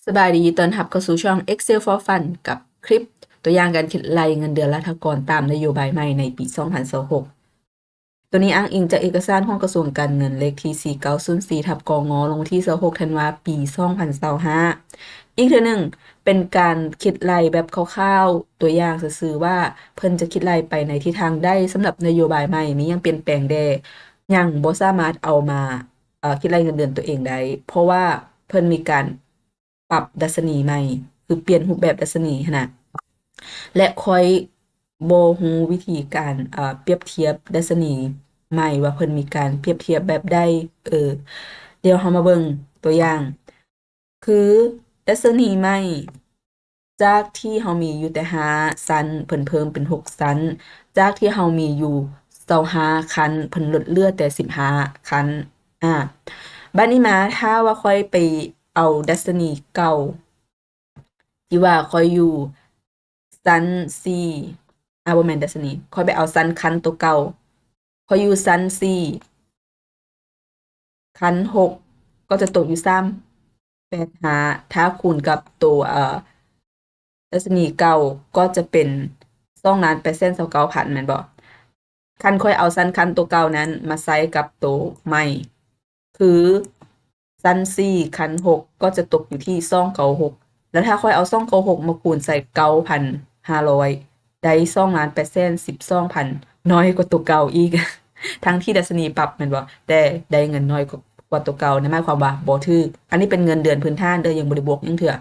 ສະບາຍດີ ຕ້ອນຮັບເຂົ້າສູ່ຊ່ອງ Excel for Fun ກັບຄລິບຕົວຢ່າງການຄິດໄລ່ເງິນເດືອນລັດຖະກອນຕາມນະໂຍບາຍໃໝ່ໃນປີສອງພັນຊາວຫົກ. ໂຕນີ້ອ້າງອີງຈາກເອກະສານຂອງກະຊວງການເງິນ ເລກທີສີ່ເກົ້າສູນສີ່ ທັບ ກງ ລົງວັນທີຊາວຫົກ ທັນວາ ປີສອງພັນຊາວຫ້າ. ອີກເທື່ອໜຶ່ງ ເປັນການຄິດໄລ່ແບບຄ່າວໆ ຕົວຢ່າງຊື່ໆ ວ່າເພິ່ນຈະຄິດໄລ່ໄປໃນທິດທາງໃດ. ສຳລັບນະໂຍບາຍໃໝ່ມີຫຍັງປ່ຽນແປງແດ່? ຍັງບໍ່ສາມາດເອົາມາ ເອີ ຄິດໄລ່ເງິນເດືອນຕົວເອງໄດ້ ເພາະວ່າເພິ່ນມີການປັບດັດຊະນີໃໝ່ ຄືປ່ຽນຮູບແບບດັດຊະນີຫັ້ນນະ ແລະ ຂ້ອຍບໍ່ຮູ້ວິທີການ ເອີ ປຽບທຽບດັດຊະນີໃໝ່ ວ່າເພິ່ນມີການປຽບທຽບແບບໃດ. ເອີ ດຽວເຮົາມາເບິ່ງຕົວຢ່າງ ຄືດັດຊະນີໃໝ່ ຈາກທີ່ເຮົາມີຢູ່ແຕ່ຫ້າຊັ້ນ ເພິ່ນເພີ່ມເປັນຫົກຊັ້ນ, ຈາກທີ່ເຮົາມີຢູ່ຊາວຫ້າຂັ້ນ ເພິ່ນລົດເຫຼືອແຕ່ສິບຫ້າຂັ້ນ. ອາ ບາດນີ້ມາ ຖ້າວ່າຂ້ອຍໄປເອົາດັດຊະນີເກົ່າ ທີ່ວ່າຂ້ອຍຢູ່ຊັ້ນສີ່ ອາ ບໍ່ແມ່ນດັດຊະນີ ຂ້ອຍໄປເອົາຊັ້ນຂັ້ນໂຕເກົ່າ ຂ້ອຍຢູ່ຊັ້ນສີ່ ຂັ້ນຫົກ ກໍຈະຕົກຢູ່ສາມແປດຫ້າ ຖ້າຄູນກັບໂຕ ເອີ ດັດຊະນີເກົ່າ ກໍຈະເປັນສອງລ້ານແປດແສນຊາວເກົ້າພັນ ແມ່ນບໍ່? ຄັນຂ້ອຍເອົາຊັ້ນຂັ້ນໂຕເກົ່ານັ້ນມາໃສ່ກັບໂຕໃໝ່ ຄືຊັ້ນສີ່ ຂັ້ນຫົກ ກໍຈະຕົກຢູ່ທີ່ສອງເກົ້າຫົກ ແລ້ວຖ້າຂ້ອຍເອົາສອງເກົ້າຫົກມາຄູນໃສ່ເກົ້າພັນຫ້າຮ້ອຍ ໄດ້ສອງລ້ານແປດແສນສິບສອງພັນ ນ້ອຍກວ່າໂຕເກົ່າອີກ ທັງທີ່ດັດຊະນີປັບແມ່ນບໍ່? ແຕ່ໄດ້ເງິນນ້ອຍກວ່າ ກວ່າໂຕເກົ່າ ນັ້ນໝາຍຄວາມວ່າບໍ່ຖືກ. ອັນນີ້ເປັນເງິນເດືອນພື້ນຖານເດີ້ ຍັງບໍ່ໄດ້ບວກຫຍັງເທື່ອ.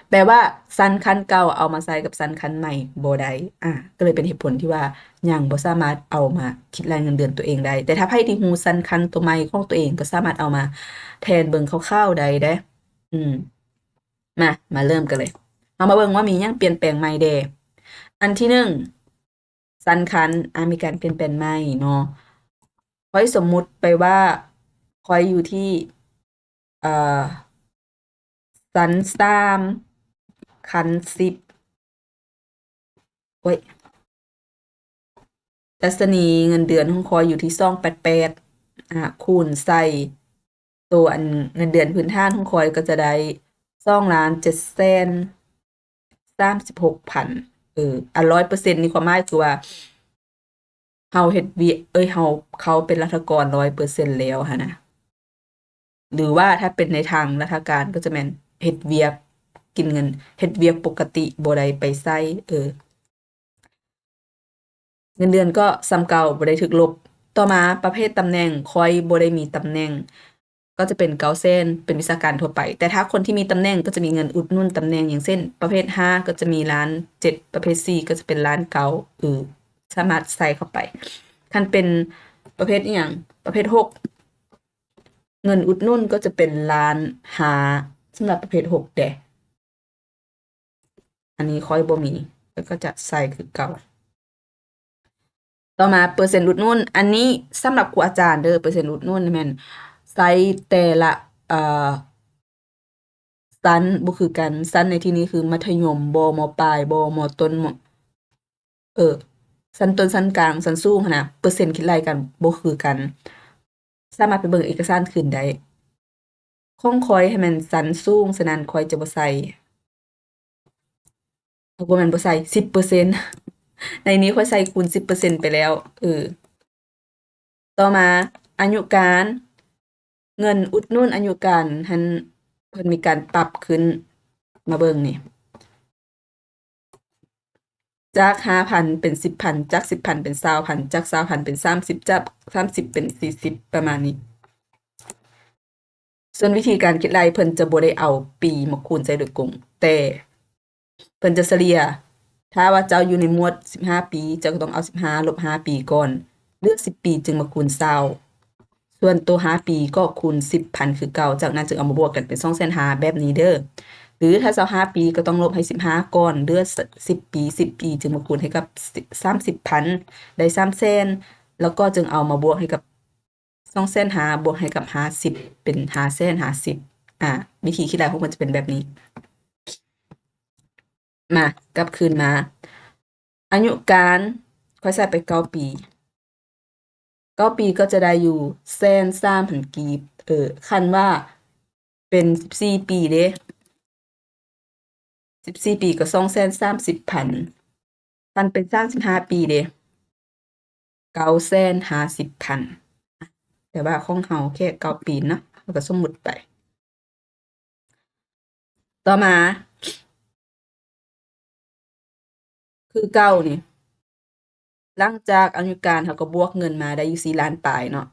ແປວ່າຊັ້ນຂັ້ນເກົ່າເອົາມາໃສ່ກັບຊັ້ນຂັ້ນໃໝ່ບໍ່ໄດ້ ອາ ກໍເລີຍເປັນເຫດຜົນທີ່ວ່າຍັງບໍ່ສາມາດເອົາມາຄິດໄລ່ເງິນເດືອນຕົວເອງໄດ້. ແຕ່ຖ້າໃຜທີ່ຮູ້ຊັ້ນຂັ້ນຕົວໃໝ່ຂອງຕົວເອງ ກໍສາມາດເອົາມາແທນເບິ່ງຄ່າວໆໄດ້ເດ້. ອືມ ມາ ມາເລີ່ມກັນເລີຍ. ເຮົາມາເບິ່ງວ່າມີຫຍັງປ່ຽນແປງໃໝ່ແດ່. ອັນທີໜຶ່ງ ຊັ້ນຂັ້ນ ອາ ມີການປ່ຽນແປງໃໝ່ເນາະ. ຂ້ອຍສົມມຸດໄປວ່າຂ້ອຍຢູ່ທີ່ ເອີ ຊັ້ນສາມ ຂັ້ນສິບ ໂອ້ຍ ດັດຊະນີເງິນເດືອນຂອງຂ້ອຍຢູ່ທີ່ສອງແປດແປດ ອາ ຄູນໃສ່ໂຕອັນເງິນເດືອນພື້ນຖານຂອງຂ້ອຍ ກໍຈະໄດ້ສອງລ້ານເຈັດແສນສາມສິບຫົກພັນ. ເອີ ອັນຮ້ອຍເປີເຊັນນີ້ ຄວາມໝາຍຄືວ່າ ເຮົາເຮັດວຽກ ເອີຍ ເຮົາເຂົ້າເປັນລັດຖະກອນຮ້ອຍເປີເຊັນແລ້ວຫັ້ນນະ ຫຼືວ່າຖ້າເປັນໃນທາງລັດຖະການກໍຈະແມ່ນເຮັດວຽກກິນເງິນ ເຮັດວຽກປົກກະຕິ ບໍ່ໄດ້ໄປໃຊ້ ເອີ ເງິນເດືອນກໍສ່ຳເກົ່າ ບໍ່ໄດ້ຖືກລົບ. ຕໍ່ມາ ປະເພດຕຳແໜ່ງ ຂ້ອຍບໍ່ໄດ້ມີຕຳແໜ່ງ ກໍຈະເປັນເກົ້າແສນ ເປັນວິຊາການທົ່ວໄປ. ແຕ່ຖ້າຄົນທີ່ມີຕຳແໜ່ງກໍຈະມີເງິນອຸດໜູນຕຳແໜ່ງ ຢ່າງເຊັ່ນ ປະເພດຫ້າກໍຈະມີລ້ານເຈັດ ປະເພດສີ່ກໍຈະເປັນລ້ານເກົ້າ ເອີ ສາມາດໃສ່ເຂົ້າໄປ. ຄັນເປັນປະເພດອີ່ຫຍັງ ປະເພດຫົກ ເງິນອຸດໜູນກໍຈະເປັນລ້ານຫ້າ ສຳລັບປະເພດຫົກເດ້. ອັນນີ້ຂ້ອຍບໍ່ມີ ຂ້ອຍກໍຈະໃສ່ຄືເກົ່າ. ຕໍ່ມາ ເປີເຊັນອຸດໜູນ ອັນນີ້ສຳລັບຄູອາຈານເດີ້ ເປີເຊັນອຸດໜູນແມ່ນໃຊ້ແຕ່ລະ ເອີ ຊັ້ນບໍ່ຄືກັນ. ຊັ້ນໃນທີ່ນີ້ຄືມັດທະຍົມບໍ ມໍປາຍບໍ ມໍຕົ້ນ ມໍ ເອີ ຊັ້ນຕົ້ນ ຊັ້ນກາງ ຊັ້ນສູງຫັ້ນນະ ເປີເຊັນຄິດໄລ່ກັນບໍ່ຄືກັນ. ສາມາດໄປເບິ່ງເອກະສານຄືນໄດ້. ຂອງຂ້ອຍຫັ້ນແມ່ນຊັ້ນສູງ ສະນັ້ນຂ້ອຍຈະບໍ່ໃສ່ ເອົາ ບໍ່ແມ່ນບໍ່ໃສ່ ສິບເປີເຊັນ ໃນນີ້ຂ້ອຍໃສ່ຄູນສິບເປີເຊັນໄປແລ້ວ. ເອີ ຕໍ່ມາ ອາຍຸການ ເງິນອຸດໜູນອາຍຸການຫັ້ນ ເພິ່ນມີການປັບຂຶ້ນ ມາເບິ່ງນີ້ ຈາກຫ້າພັນເປັນສິບພັນ ຈາກສິບພັນເປັນຊາວພັນ ຈາກຊາວພັນເປັນສາມສິບ ຈາກສາມສິບເປັນສີ່ສິບ ປະມານນີ້. ສ່ວນວິທີການຄິດໄລ່ ເພິ່ນຈະບໍ່ໄດ້ເອົາປີມາຄູນໃສ່ໂດຍກົງ ແຕ່ເພິ່ນຈະສະເລ່ຍ. ຖ້າວ່າເຈົ້າຢູ່ໃນໝວດສິບຫ້າປີ ເຈົ້າກໍຕ້ອງເອົາສິບຫ້າລົບຫ້າປີກ່ອນ ເຫຼືອສິບປີຈຶ່ງມາຄູນຊາວ. ສ່ວນໂຕຫ້າປີກໍຄູນສິບພັນຄືເກົ່າ ຈາກນັ້ນຈຶ່ງເອົາມາບວກກັນເປັນສອງແສນຫ້າ ແບບນີ້ເດີ້. ຫຼືຖ້າຊາວຫ້າປີກໍຕ້ອງລົບໃຫ້ສິບຫ້າກ່ອນ ເຫຼືອສິບປີ ສິບປີຈຶ່ງມາຄູນໃຫ້ກັບສາມສິບພັນ ໄດ້ສາມແສນ ແລ້ວກໍຈຶ່ງເອົາມາບວກໃຫ້ກັບສອງແສນຫ້າ ບວກໃຫ້ກັບຫ້າສິບ ເປັນຫ້າແສນຫ້າສິບ. ອາ ວິທີຄິດໄລ່ຂອງເພິ່ນຈະເປັນແບບນີ້. ມາ ກັບຄືນມາ ອາຍຸການ ຂ້ອຍໃສ່ໄປເກົ້າປີ ເກົ້າປີກໍຈະໄດ້ຢູ່ແສນສາມພັນກີບ. ເອີ ຄັນວ່າ ປັນສິບສີ່ປີເດ້ ສິບສີ່ປີກໍສອງແສນສາມສິບພັນ ຄັນເປັນສາມສິບຫ້າປີເດ້ ເກົ້າແສນຫ້າສິບພັນ ແຕ່ວ່າຂອງເຮົາແຄ່ເກົ້າປີເນາະ ເຮົາກໍສົມມຸດໄປ. ຕໍ່ມາ ຄືເກົ່ານີ້ ຫຼັງຈາກອາຍຸການ ເຮົາກໍບວກເງິນມາໄດ້ຢູ່ສີ່ລ້ານປາຍເນາະ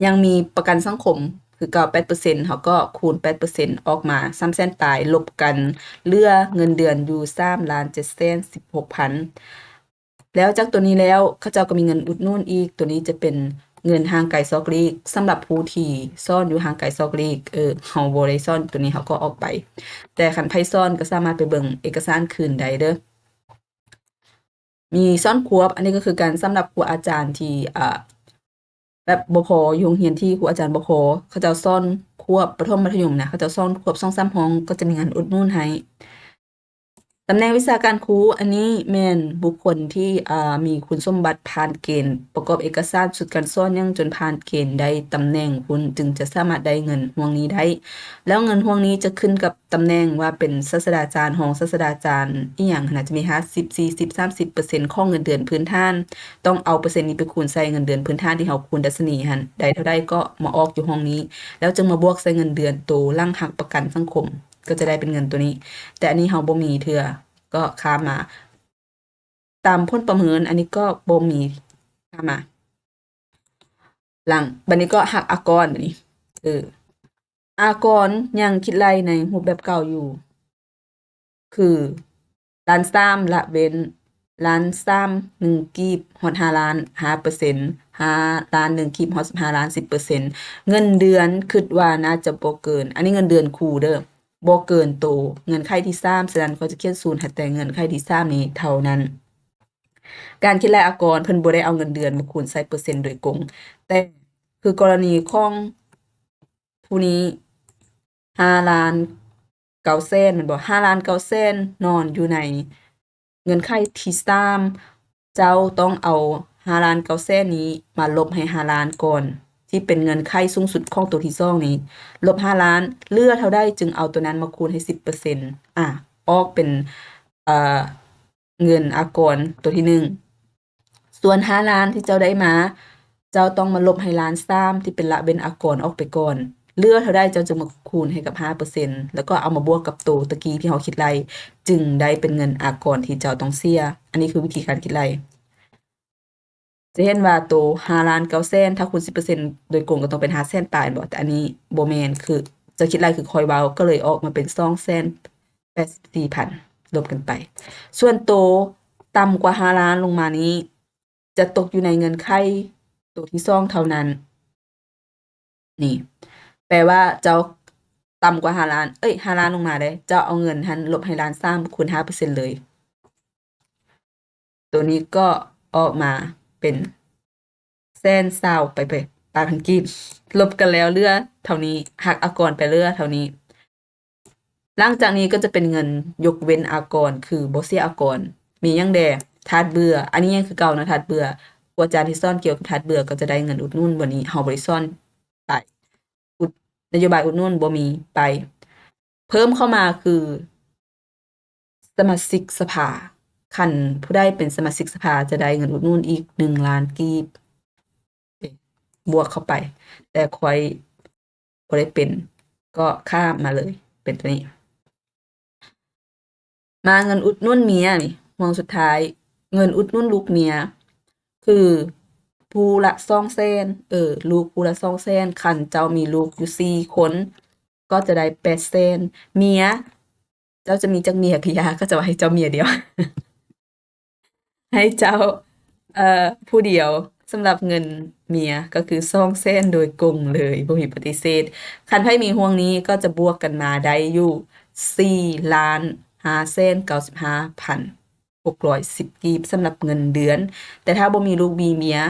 ຍັງມີປະກັນສັງຄົມຄືເກົ່າແປດເປີເຊັນ ເຮົາກໍຄູນແປດເປີເຊັນອອກມາສາມແສນປາຍ ລົບກັນເຫຼືອເງິນເດືອນຢູ່ສາມລ້ານເຈັດແສນສິບຫົກພັນ ແລ້ວຈາກໂຕນີ້ແລ້ວ ເຂົາເຈົ້າກໍມີເງິນອຸດໜູນອີກ ໂຕນີ້ຈະເປັນເງິນຫ່າງໄກສອກຫຼີກ ສຳລັບຜູ້ທີ່ສອນຢູ່ຫ່າງໄກສອກຫຼີກ ເອີ ເຮົາບໍ່ໄດ້ສອນໂຕນີ້ ເຮົາກໍອອກໄປ ແຕ່ຄັນໃຜສອນກໍສາມາດໄປເບິ່ງເອກະສານຄືນໄດ້ເດີ້. ມີສອນຄວບ ອັນນີ້ກໍຄືກັນ ສຳລັບຄູອາຈານທີ່ ເອີ ແບບບໍ່ພໍ ຢູ່ໂຮງຮຽນທີ່ຄູອາຈານບໍ່ພໍ ເຂົາເຈົ້າສອນຄວບປະຖົມມັດທະຍົມນະ ເຂົາເຈົ້າສອນຄວບສອງສາມຫ້ອງ ກໍຈະມີເງິນອຸດໜູນໃຫ້. ຕຳແໜ່ງວິຊາການຄູ ອັນນີ້ແມ່ນບຸກຄົນທີ່ ເອີ ມີຄຸນສົມບັດຜ່ານເກນປະກອບເອກະສານຊຸດການສອນຫຍັງຈົນຜ່ານເກນໄດ້ຕຳແໜ່ງພຸ້ນ ຈຶ່ງຈະສາມາດໄດ້ເງິນຫ່ວງນີ້ໄດ້ ແລ້ວເງິນຫ່ວງນີ້ຈະຂຶ້ນກັບຕຳແໜ່ງວ່າເປັນສາດສະດາຈານ, ຮອງສາດສະດາຈານອີ່ຫຍັງຫັ້ນນະ ຈະມີຫ້າສິບ ສີ່ສິບ ສາມສິບເປີເຊັນຂອງເງິນເດືອນພື້ນຖານ ຕ້ອງເອົາເປີເຊັນນີ້ໄປຄູນໃສ່ເງິນເດືອນພື້ນຖານທີ່ເຮົາຄູນດັດຊະນີຫັ້ນ ໄດ້ເທົ່າໃດກໍມາອອກຢູ່ຫ້ອງນີ້ ແລ້ວຈຶ່ງມາບວກໃສ່ເງິນເດືອນໂຕຫຼັງຫັກປະກັນສັງຄົມ ກໍຈະໄດ້ເປັນເງິນໂຕນີ້ ແຕ່ອັນນີ້ເຮົາບໍ່ມີເທື່ອ ກໍຂ້າມມາ. ຕາມຜົນປະເມີນ ອັນນີ້ກໍບໍ່ມີ ຂ້າມມາ. ຫຼັງ ບັດນີ້ກໍຫັກອາກອນ ບັດນີ້ ເອີ ອາກອນຍັງຄິດໄລ່ໃນຮູບແບບເກົ່າຢູ່ ຄືລ້ານສາມ ລະເວັ້ນລ້ານສາມ ໜຶ່ງກີບ ຮອດຫ້າລ້ານ ຫ້າເປີເຊັນ ຫ້າລ້ານ ໜຶ່ງກີບ ຮອດສິບຫ້າລ້ານ ສິບເປີເຊັນ ເງິນເດືອນ ຄິດວ່າໜ້າຈະບໍ່ເກີນ ອັນນີ້ເງິນເດືອນຄູເດີ້ ບໍ່ເກີນໂຕເງື່ອນໄຂທີສາມ ສະນັ້ນຂ້ອຍຈະຂຽນສູນໃຫ້ແຕ່ເງື່ອນໄຂທີສາມນີ້ເທົ່ານັ້ນ. ການຄິດໄລ່ອາກອນ ເພິ່ນບໍ່ໄດ້ເອົາເງິນເດືອນມາຄູນໃສ່ເປີເຊັນໂດຍກົງ ແຕ່ຄືກໍລະນີຂອງຜູ້ນີ້ ຫ້າລ້ານເກົ້າແສນ ແມ່ນບໍ່? ຫ້າລ້ານເກົ້າແສນ ນອນຢູ່ໃນເງື່ອນໄຂທີສາມ ເຈົ້າຕ້ອງເອົາຫ້າລ້ານເກົ້າແສນນີ້ມາລົບໃຫ້ຫ້າລ້ານກ່ອນ ທີ່ເປັນເງື່ອນໄຂສູງສຸດຂອງໂຕທີສອງນີ້ ລົບຫ້າລ້ານ ເຫຼືອເທົ່າໃດຈຶ່ງເອົາໂຕນັ້ນມາຄູນໃຫ້ສິບເປີເຊັນ ອາ ອອກເປັນ ເອີ ເງິນອາກອນໂຕທີໜຶ່ງ ສ່ວນຫ້າລ້ານທີ່ເຈົ້າໄດ້ມາ ເຈົ້າຕ້ອງມາລົບໃຫ້ລ້ານສາມ ທີ່ເປັນລະເວັ້ນອາກອນອອກໄປກ່ອນ ເຫຼືອເທົ່າໃດເຈົ້າຈຶ່ງມາຄູນໃຫ້ກັບຫ້າເປີເຊັນ ແລ້ວກໍເອົາມາບວກກັບໂຕຕະກີ້ທີ່ເຮົາຄິດໄລ່ ຈຶ່ງໄດ້ເປັນເງິນອາກອນທີ່ເຈົ້າຕ້ອງເສຍ. ອັນນີ້ຄືວິທີການຄິດໄລ່. ຈະເຫັນວ່າໂຕຫ້າລ້ານເກົ້າແສນ ຖ້າຄູນສິບເປີເຊັນໂດຍກົງກໍຕ້ອງເປັນຫ້າແສນປາຍແມ່ນບໍ່? ແຕ່ອັນນີ້ບໍ່ແມ່ນ ຄືຈະຄິດໄລ່ຄືຂ້ອຍເວົ້າ ກໍເລີຍອອກມາເປັນສອງແສນແປດສິບສີ່ພັນ ລົບກັນໄປ. ສ່ວນໂຕຕ່ຳກວ່າຫ້າລ້ານລົງມານີ້ ຈະຕົກຢູ່ໃນເງື່ອນໄຂໂຕທີສອງເທົ່ານັ້ນ. ນີ້ ແປວ່າເຈົ້າຕ່ຳກວ່າຫ້າລ້ານ ເອີຍ ຫ້າລ້ານລົງມາເດ້ ເຈົ້າເອົາເງິນຫັ້ນລົບໃຫ້ລ້ານສາມ ຄູນຫ້າເປີເຊັນເລີຍ ໂຕນີ້ກໍອອກມາເປັນແສນຊາວ ໄປ ໄປປາຍພັນກີບ ລົບກັນແລ້ວເຫຼືອເທົ່ານີ້ ຫັກອາກອນໄປເຫຼືອເທົ່ານີ້. ຫຼັງຈາກນີ້ກໍຈະເປັນເງິນຍົກເວັ້ນອາກອນ ຄືບໍ່ເສຍອາກອນ. ມີຫຍັງແດ່? ທາດເບື່ອ ອັນນີ້ຍັງຄືເກົ່າເນາະ ທາດເບື່ອ. ຄູອາຈານທີ່ສອນກ່ຽວກັບທາດເບື່ອກໍຈະໄດ້ເງິນອຸດໜູນ. ບັດນີ້ເຮົາບໍ່ໄດ້ສອນໄປ ອຸດ ນະໂຍບາຍອຸດໜູນບໍ່ມີໄປ. ເພີ່ມເຂົ້າມາຄື ສະມາຊິກສະພາ ຄັນຜູ້ໃດເປັນສະມາຊິກສະພາຈະໄດ້ເງິນອຸດໜູນອີກໜຶ່ງລ້ານກີບ ບວກເຂົ້າໄປ ແຕ່ຂ້ອຍບໍ່ໄດ້ເປັນ ກໍຂ້າມມາເລີຍ ເປັນໂຕນີ້. ມາເງິນອຸດໜູນເມຍນີ້ ຫ່ວງສຸດທ້າຍ ເງິນອຸດໜູນລູກເມຍ ຄືຜູ້ລະສອງແສນ ເອີ ລູກຜູ້ລະສອງແສນ ຄັນເຈົ້າມີລູກຢູ່ສີ່ຄົນ ກໍຈະໄດ້ແປດແສນ. ເມຍ ເຈົ້າຈະມີຈັກເມຍກໍຢ່າ ເຂົາເຈົ້າໃຫ້ເຈົ້າເມຍດຽວ ໃຫ້ເຈົ້າ ເອີ ຜູ້ດຽວ ສຳລັບເງິນເມຍກໍຄືສອງແສນໂດຍກົງເລີຍ ບໍ່ມີປະຕິເສດ. ຄັນໃຜມີຫ່ວງນີ້ກໍຈະບວກກັນມາໄດ້ຢູ່ສີ່ລ້ານຫ້າແສນເກົ້າສິບຫ້າພັນຫົກຮ້ອຍສິບກີບ ສຳລັບເງິນເດືອນ, ແຕ່ຖ້າບໍ່ມີລູກມີເມຍ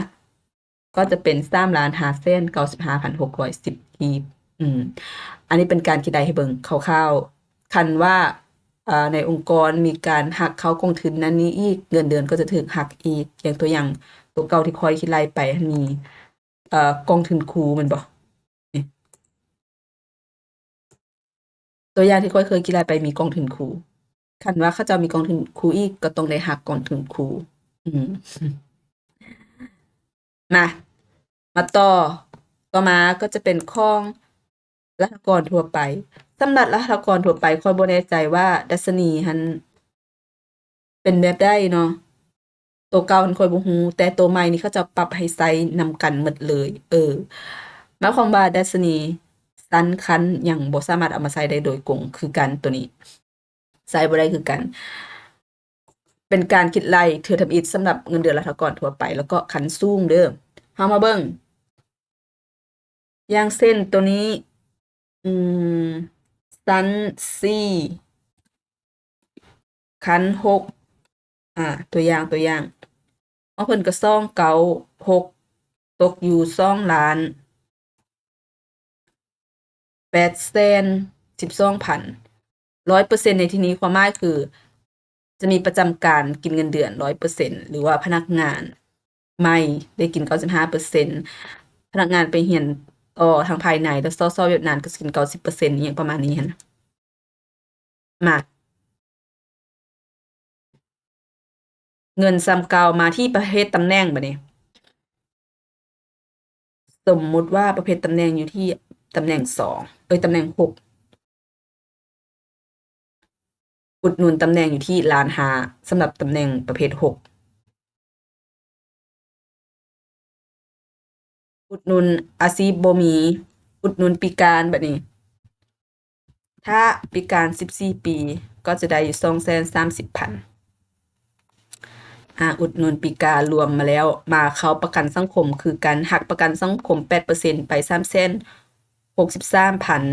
ກໍຈະເປັນສາມລ້ານຫ້າແສນເກົ້າສິບຫ້າພັນຫົກຮ້ອຍສິບກີບ. ອືມ ອັນນີ້ເປັນການຄິດໄລ່ໃຫ້ເບິ່ງຄ່າວໆ. ຄັນວ່າ ເອີ ໃນອົງກອນມີການຫັກເຂົ້າກອງທຶນນັ້ນນີ້ອີກ ເງິນເດືອນກໍຈະຖືກຫັກອີກ. ຢ່າງຕົວຢ່າງ ຕົວເກົ່າທີ່ຂ້ອຍຄິດໄລ່ໄປ ມັນມີ ເອີ ກອງທຶນຄູແມ່ນບໍ່? ນີ້ ຕົວຢ່າງທີ່ຂ້ອຍເຄີຍຄິດໄລ່ໄປມີກອງທຶນຄູ. ຄັນວ່າເຂົາເຈົ້າມີກອງທຶນຄູອີກ ກໍຕ້ອງໄດ້ຫັກກອງທຶນຄູ. ອືມ. ມາ ມາຕໍ່. ຕໍ່ມາກໍຈະເປັນຂອງລັດຖະກອນທົ່ວໄປ. ສຳລັບລັດຖະກອນທົ່ວໄປ ຂ້ອຍບໍ່ແນ່ໃຈວ່າດັດຊະນີຫັ້ນ ເປັນແບບໃດເນາະ. ໂຕເກົ່າຫັ້ນຂ້ອຍບໍ່ຮູ້ ແຕ່ໂຕໃໝ່ນີ້ເຂົາເຈົ້າປັບໃຫ້ໃຊ້ນຳກັນໝົດເລີຍ. ເອີ ໝາຍຄວາມວ່າດັດຊະນີ ຊັ້ນ ຄັນ ຫຍັງບໍ່ສາມາດເອົາມາໃຊ້ໄດ້ໂດຍກົງຄືກັນ ໂຕນີ້ໃຊ້ບໍ່ໄດ້ຄືກັນ. ເປັນການຄິດໄລ່ເທື່ອທຳອິດສຳລັບເງິນເດືອນລັດຖະກອນທົ່ວໄປ ແລ້ວກໍຂັ້ນສູງເດີ້. ເຮົາມາເບິ່ງ ຢ່າງເຊັ່ນໂຕນີ້ ອືມ ຊັ້ນສີ່ ຂັ້ນຫົກ ອາ ຕົວຢ່າງ ຕົວຢ່າງ ຂອງເພິ່ນກໍສອງເກົ້າຫົກ ຕົກຢູ່ສອງລ້ານແປດແສນສິບສອງພັນ. ຮ້ອຍເປີເຊັນໃນທີ່ນີ້ຄວາມໝາຍຄື ຈະມີປະຈຳການກິນເງິນເດືອນຮ້ອຍເປີເຊັນ ຫຼືວ່າພະນັກງານໃໝ່ໄດ້ກິນເກົ້າສິບຫ້າເປີເຊັນ, ພະນັກງານໄປຮຽນຕໍ່ທາງພາຍໃນ ແລ້ວຊອກວຽກງານກໍຊິກິນເກົ້າສິບເປີເຊັນ ອີ່ຫຍັງປະມານນີ້ຫັ້ນ. ມາ ເງິນສ່ຳເກົ່າ. ມາທີ່ປະເພດຕຳແໜ່ງບາດນີ້. ສົມມຸດວ່າປະເພດຕຳແໜ່ງຢູ່ທີ່ຕຳແໜ່ງສອງ ເອີຍ ຕຳແໜ່ງຫົກ ອຸດໜູນຕຳແໜ່ງຢູ່ທີ່ລ້ານຫ້າ ສຳລັບຕຳແໜ່ງປະເພດຫົກ. ອຸດໜູນອາຊີບບໍ່ມີ. ອຸດໜູນພິການບາດນີ້. ຖ້າພິການສິບສີ່ປີ ກໍຈະໄດ້ຢູ່ສອງແສນສາມສິບພັນ. ອາ ອຸດໜູນພິການລວມມາແລ້ວ. ມາເຂົ້າປະກັນສັງຄົມຄືກັນ, ຫັກປະກັນສັງຄົມແປດເປີເຊັນ ໄປສາມແສນຫົກສິບສາມພັນ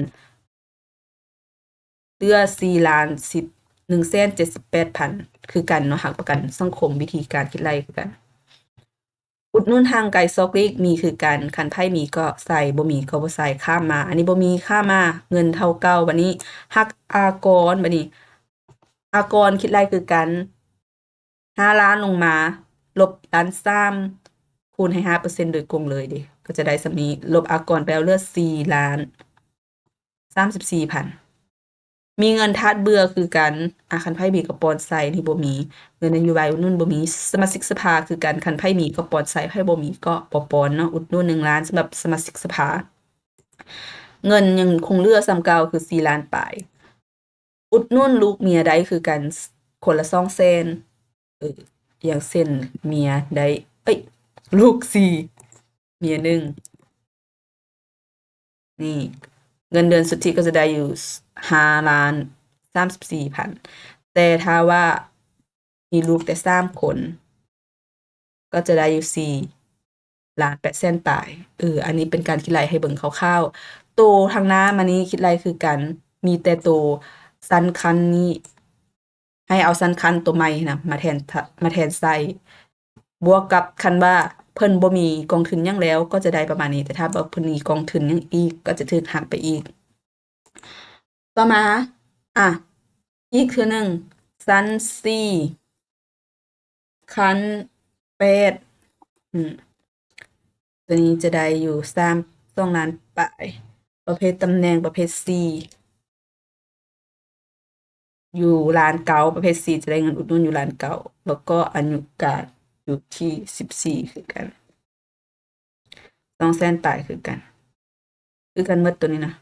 ເຫຼືອສີ່ລ້ານສິບ ໜຶ່ງແສນເຈັດສິບແປດພັນ ຄືກັນເນາະ, ຫັກປະກັນສັງຄົມ ວິທີການຄິດໄລ່ຄືກັນ. ອຸດໜູນຫ່າງໄກສອກຫຼີກມີຄືກັນ, ຄັນໃຜມີກໍໃສ່ ບໍ່ມີກໍບໍ່ໃສ່. ຂ້າມມາ ອັນນີ້ບໍ່ມີ, ຂ້າມມາ ເງິນເທົ່າເກົ່າ. ບາດນີ້ຫັກອາກອນ, ບາດນີ້ອາກອນຄິດໄລ່ຄືກັນ ຫ້າລ້ານລົງມາ ລົບລ້ານສາມ ຄູນໃຫ້ຫ້າເປີເຊັນໂດຍກົງເລີຍເດ້ ກໍຈະໄດ້ສ່ຳນີ້. ລົບອາກອນໄປແລ້ວເຫຼືອສີ່ລ້ານ ສາມສິບສີ່ພັນ. ມີເງິນທາດເບື່ອຄືກັນ, ອາ ຄັນໃຜມີກໍປ່ອນໃສ່, ນີ້ບໍ່ມີ. ເງິນນະໂຍບາຍອຸດໜູນບໍ່ມີ. ສະມາຊິກສະພາຄືກັນ, ຄັນໃຜມີກໍປ່ອນໃສ່, ໃຜບໍ່ມີກໍບໍ່ປ່ອນເນາະ. ອຸດໜູນໜຶ່ງລ້ານສຳລັບສະມາຊິກສະພາ. ເງິນຍັງຄົງເຫຼືອສ່ຳເກົ່າຄືສີ່ລ້ານປາຍ. ອຸດໜູນລູກເມຍໄດ້ຄືກັນ ຄົນລະສອງແສນ. ເອີ ຢ່າງເຊັ່ນເມຍໄດ້ ເອີຍ ລູກສີ່ ເມຍໜຶ່ງ. ນີ້ ເງິນເດືອນສຸດທິກໍຈະໄດ້ຢູ່ຫ້າລ້ານສາມສິບສີ່ພັນ. ແຕ່ຖ້າວ່າມີລູກແຕ່ສາມຄົນ ກໍຈະໄດ້ຢູ່ສີ່ລ້ານແປດແສນປາຍ. ເອີ ອັນນີ້ເປັນການຄິດໄລ່ໃຫ້ເບິ່ງຄ່າວໆ. ໂຕທາງໜ້າມານີ້ຄິດໄລ່ຄືກັນ, ມີແຕ່ໂຕຊັ້ນຄັນນີ້ ໃຫ້ເອົາຊັ້ນຄັນໂຕໃໝ່ນະ ມາແທນ ມາແທນໃສ່. ບວກກັບຄັນວ່າເພິ່ນບໍ່ມີກອງທຶນຫຍັງແລ້ວ ກໍຈະໄດ້ປະມານນີ້, ແຕ່ຖ້າວ່າເພິ່ນມີກອງທຶນຫຍັງອີກ ກໍຈະຖືກຫັກໄປອີກ. ຕໍ່ມາ ອາ ອີກເທື່ອໜຶ່ງ ຊັ້ນສີ່ ຂັ້ນແປດ ອືມ ຕົວນີ້ຈະໄດ້ຢູ່ສາມ ສອງລ້ານປາຍ. ປະເພດຕຳແໜ່ງປະເພດສີ່ ຢູ່ລ້ານເກົ້າ, ປະເພດສີ່ຈະໄດ້ເງິນອຸດໜູນຢູ່ລ້ານເກົ້າ ແລ້ວກໍອາຍຸການຢູ່ທີ່ສິບສີ່ຄືກັນ ສອງແສນປາຍຄືກັນ ຄືກັນໝົດໂຕນີ້ນະ.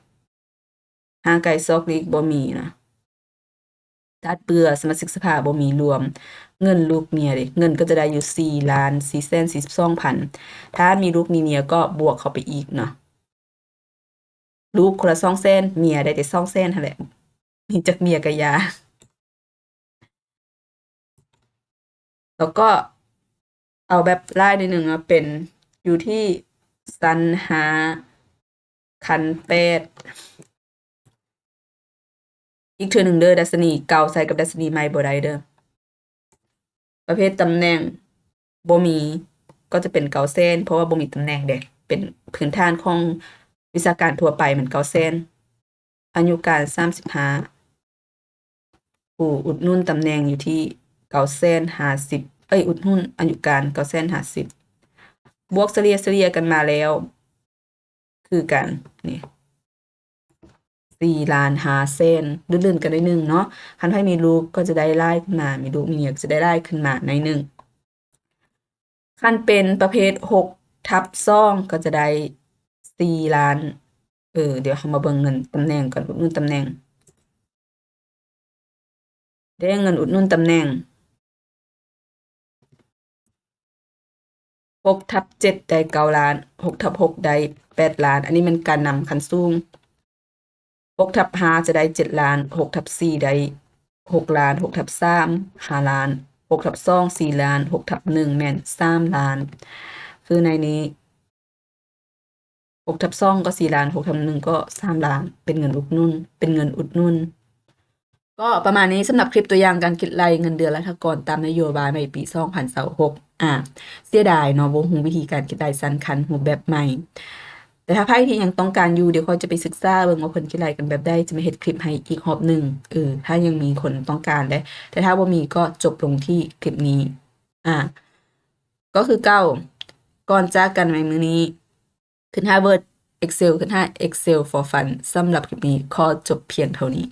ຫ່າງໄກສອກຫຼີກບໍ່ມີນະ, ທາດເບື່ອ ສະມາຊິກສະພາບໍ່ມີລວມ. ເງິນລູກເມຍເດ ເງິນກໍຈະໄດ້ຢູ່ສີ່ລ້ານສີ່ແສນສີ່ສິບສອງພັນ. ຖ້າມີລູກມີເມຍກໍບວກເຂົ້າໄປອີກເນາະ. ລູກຄົນລະສອງແສນ ເມຍໄດ້ແຕ່ສອງແສນຫັ້ນແຫຼະ ມີຈັກເມຍກະຢ່າ. ແລ້ວກໍເອົາແບບຫຼາຍໜ້ອຍໜຶ່ງເນາະ ເປັນຢູ່ທີ່ຊັ້ນຫ້າ ຂັ້ນແປດ. ອີກເທື່ອໜຶ່ງເດີ້ ດັດຊະນີເກົ່າໃສ່ກັບດັດຊະນີໃໝ່ບໍ່ໄດ້ເດີ້. ປະເພດຕຳແໜ່ງບໍ່ມີ ກໍຈະເປັນເກົ້າແສນ ເພາະວ່າບໍ່ມີຕຳແໜ່ງເດ້ ເປັນພື້ນຖານຂອງວິຊາການທົ່ວໄປ ມັນເກົ້າແສນ. ອາຍຸການສາມສິບຫ້າ ຜູ້ອຸດໜູນຕຳແໜ່ງຢູ່ທີ່ເກົ້າແສນຫ້າສິບ ເອີຍ ອຸດໜູນອາຍຸການເກົ້າແສນຫ້າສິບ ບວກສະເລ່ຍ ສະເລ່ຍກັນມາແລ້ວ ຄືກັນນີ້ ສ ສີ່ລ້ານຫ້າແສນ ລື່ນໆກັນໜ້ອຍໜຶ່ງເນາະ. ຄັນໃຜມີລູກກໍຈະໄດ້ຫຼາຍຂຶ້ນມາ ມີລູກມີເມຍກໍຈະໄດ້ຫຼາຍຂຶ້ນມາໜ້ອຍໜຶ່ງ. ຄັນເປັນປະເພດຫົກທັບສອງ ກໍຈະໄດ້ສີ່ລ້ານ ເອີ ດຽວເຮົາມາເບິ່ງເງິນຕຳແໜ່ງກ່ອນ ອຸດໜູນຕຳແໜ່ງ ເດ້ ເງິນອຸດໜູນຕຳແໜ່ງ ຫົກທັບເຈັດໄດ້ເກົ້າລ້ານ ຫົກທັບຫົກໄດ້ແປດລ້ານ ອັນນີ້ແມ່ນການນຳຂັ້ນສູງ. ຫົກທັບຫ້າຈະໄດ້ເຈັດລ້ານ ຫົກທັບສີ່ໄດ້ຫົກລ້ານ ຫົກທັບສາມຫ້າລ້ານ ຫົກທັບສອງສີ່ລ້ານ ຫົກທັບໜຶ່ງແມ່ນສາມລ້ານ ຄືໃນນີ້ຫົກທັບສອງກໍສີ່ລ້ານ ຫົກທັບໜຶ່ງກໍສາມລ້ານ ເປັນເງິນອຸດໜູນ ເປັນເງິນອຸດໜູນ. ກໍປະມານນີ້ສຳລັບຄລິບຕົວຢ່າງການຄິດໄລ່ເງິນເດືອນລັດຖະກອນຕາມນະໂຍບາຍໃໝ່ປີສອງພັນຊາວຫົກ. ອາ ເສຍດາຍເນາະ ບໍ່ຮູ້ວິທີການຄິດໄລ່ຊັ້ນຂັ້ນຮູບແບບໃໝ່. ແຕ່ຖ້າໃຜທີ່ຍັງຕ້ອງການຢູ່ ດຽວຂ້ອຍຈະໄປສຶກສາເບິ່ງວ່າເພິ່ນຄິດໄລ່ກັນແບບໃດ ຈະມາເຮັດຄລິບໃຫ້ອີກຮອບໜຶ່ງ ເອີ ຖ້າຍັງມີຄົນຕ້ອງການເດ້. ແຕ່ຖ້າບໍ່ມີກໍຈົບລົງທີ່ຄລິບນີ້. ອາ ກໍຄືເກົ່າ ກ່ອນຈາກກັນໃນມື້ນີ້ ຂຶ້ນຫາ Word Excel ຂຶ້ນຫາ Excel for Fun. ສຳລັບຄລິບນີ້ຂໍຈົບພຽງເທົ່ານີ້.